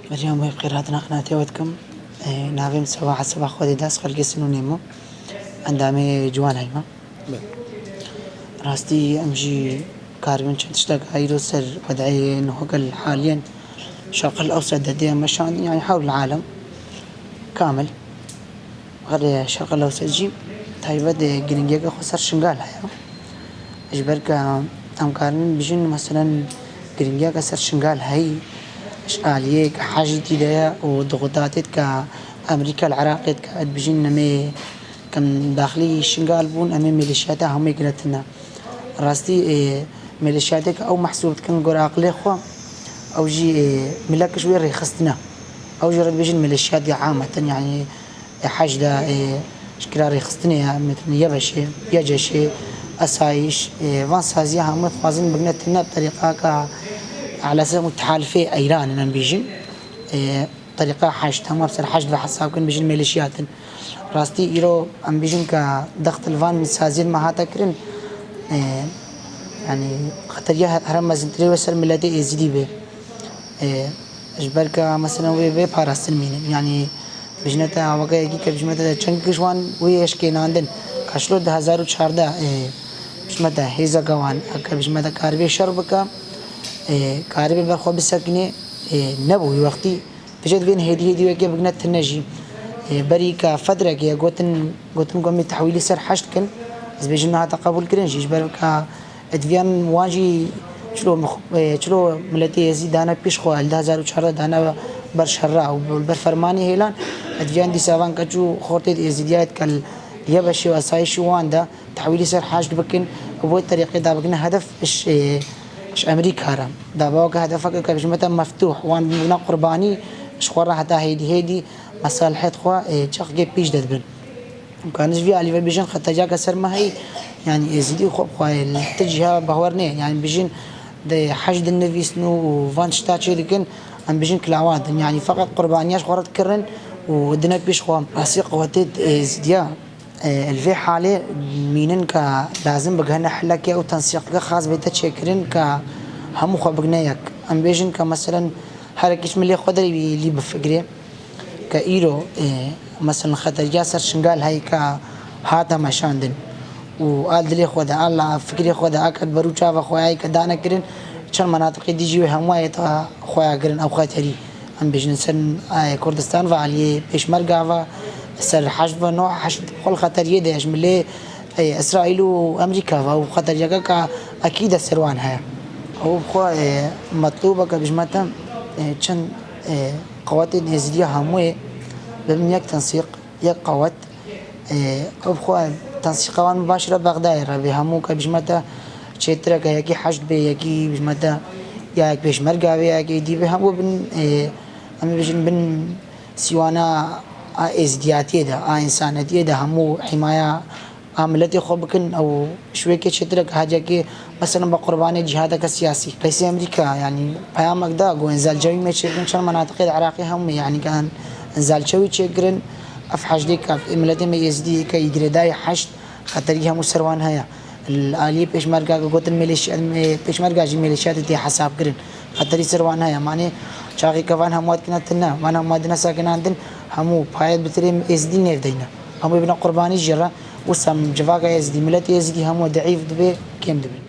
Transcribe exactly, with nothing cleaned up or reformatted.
Beriya me bi xêr hatina qinatê we dikim. Ê, navê min Seba Heseba Xwedê Das, xelkê Sinûnê me. Endamê Ciwan Heyma. Be. Rastî em jî karibin çend tiştek îro ser wedeyê nuhogel haliyen Şerqil Ewsed de dê meşandin, yani hewlil alem kamil. Xelê Şerqil Ewsed jî taybet, e, giringiyeke xwe ser Şingal heye. Ji ber ke em karin bijin, meselen, giringiyeke ser Şingal heyî, ji aliyê ke hecî tî de ye û dixudatê ke Amerîka li Iraqê dike, dibijin em ê kem daxilî Şingal bûn, em ê mêleşiyata hemû yek girêtine. Rastî, e, mêleşiyatê ke ew mehsûb dikin gora aqilê xwe, ew jî, e, milek ji wê rêxistine. Ew jî re dibêjin mêleşiyat ya ameten, yani, e, hecd e, e, ji kira rêxistinê ye, metin YBŞ'ê, YCŞ'ê, esayîş, e, van saziya hemû dixwazin bigine tine bi terîqaka elesem û tehalifê Eyran in em bêjin. E, terîqa hecd, hemû ser hecd ve hesab kin, bêjin mêleşiyat in. Rastî îro em bêjin ke dext li van saziyên me hate kirin, e, yani xeteriya her, her mezintirê wê ser miletê Êzidî bê. E, ji ber ke, meselen, wê, wê parastin mînin. Yani, bijne te weke yekî ke bijme te çend giş wan wê eşkênandin. Ka şilo du hezar û çardeh, e, bijme te hêzeke wan, eke bijme te karibê şer bike, e, karibê ber xwe bisekinê, e, nebû wî wextî. Pişt vên hêdî hêdî weke bigine tine jî. E, berî ke fedreke ye gotin, gotin ku em ê tehwîlî ser heşt kin, ez bêjim nehate qebûl kirin jî, ji ber ke Edviyan wan jî çilo mix-, e, çilo miletê Êzî dane pêş xwe, li du hezar û çardeh dane ber şerra û li ber fermanê hêlan, edviyan dîsa van keç û xortê Êzîdiya ke li YBŞ'ê û esayîşî wan de tehwîlî ser heşt bikin û bi wê terîqê da bigine hedef ji, e, ji Amerîka re. Da bawa ke hedefeke ke bijmete meftûh, wan bibine qurbanî, ji xwe re heta hêdî hêdî mesalihêt xwe, e, çaxikê pêş de dibin. Em karin ji vî alî ve bêjin xeteriyeke ser me heyî, yanî Êzidî xwe bi xwe li ti cîha behwer nê. Yanî bêjin di heşt dinivîsin û van tişta çê dikin, em bêjin kilawandin. Yanî feqet qurbaniya ji xwe re dikirin û dine pêş xwe. Rastî qewetê Êzidiya, e, li vê halê mînin ke lazim bigihine hilekê û tensîqeke xas bête çêkirin ke hemû xwe bigine yek. Em bêjin ke meselen her yekî ji milê xwe derê wî lî bifikirê. Ke îro, e, meselen xeteriya ser Şingal heyî ke hate meşandin û a li dilê xwe de, a li fikrê xwe de, a ke di ber û çava xwe ya heyî ke dane kirin, çend menatiqê dî jî wê hemû yê ta xwe ya kirin ew xeterî. Em bêjin ser, e, Kurdistan ve aliyê pêşmerga ve, ser heşt ve no, heşt xwe li xeteriyê de ye ji milê, e, Îsraîl û Amerîka ve û xeteriyeke ke ekîd e ser wan heye. Ew bi xwe, e, metlûb e ke bijme te, e, çend, e, qewetên Êzidiya hemûyê bibin yek tensîq, yek qewet. Ê, ew bi xwe tensîqa wan baş re Bexdayê re bê. Hemû ke bijme te çêtireke yekî heşt bê, yekî bijme te ya yek pêşmerga bê, ya yek êdî bê. Hemû bin, ê, em ê bijin bin sîwana a êzdiyatiyê de, a însanetiyê de hemû hîmaya a miletê xwe bikin. Ew ji wê kê çêtir e ke her yekê, meselen, be qurbanê cîhadeke siyasî. Reîsê Amerîka, yanî, peyamek da, got, Înzalcewî mê çêbikin, çend menatiqê di Iraqê hemû, yanî, ke Înzalcewî çêkirin, ev heşdê ke, ev miletê me Êzidî ke yî girêdayî heşd, xeterî hemû ser wan heye. Li aliyê pêşmerga ke gotin mêleşiya-, me-, pêşmerga jî mêleşiyatê tê hesabkirin. Xeterî ser wan heye. Manê çaxê ke van hemû dikine tune, van hemû dine sekinandin, hemû payet bi tirê Êzidî nêv deyne. Hemû bine qurbanî jê re. Wisa civaka Êzidî, miletê Êzidî hemû deîf dibe, kêm dibe.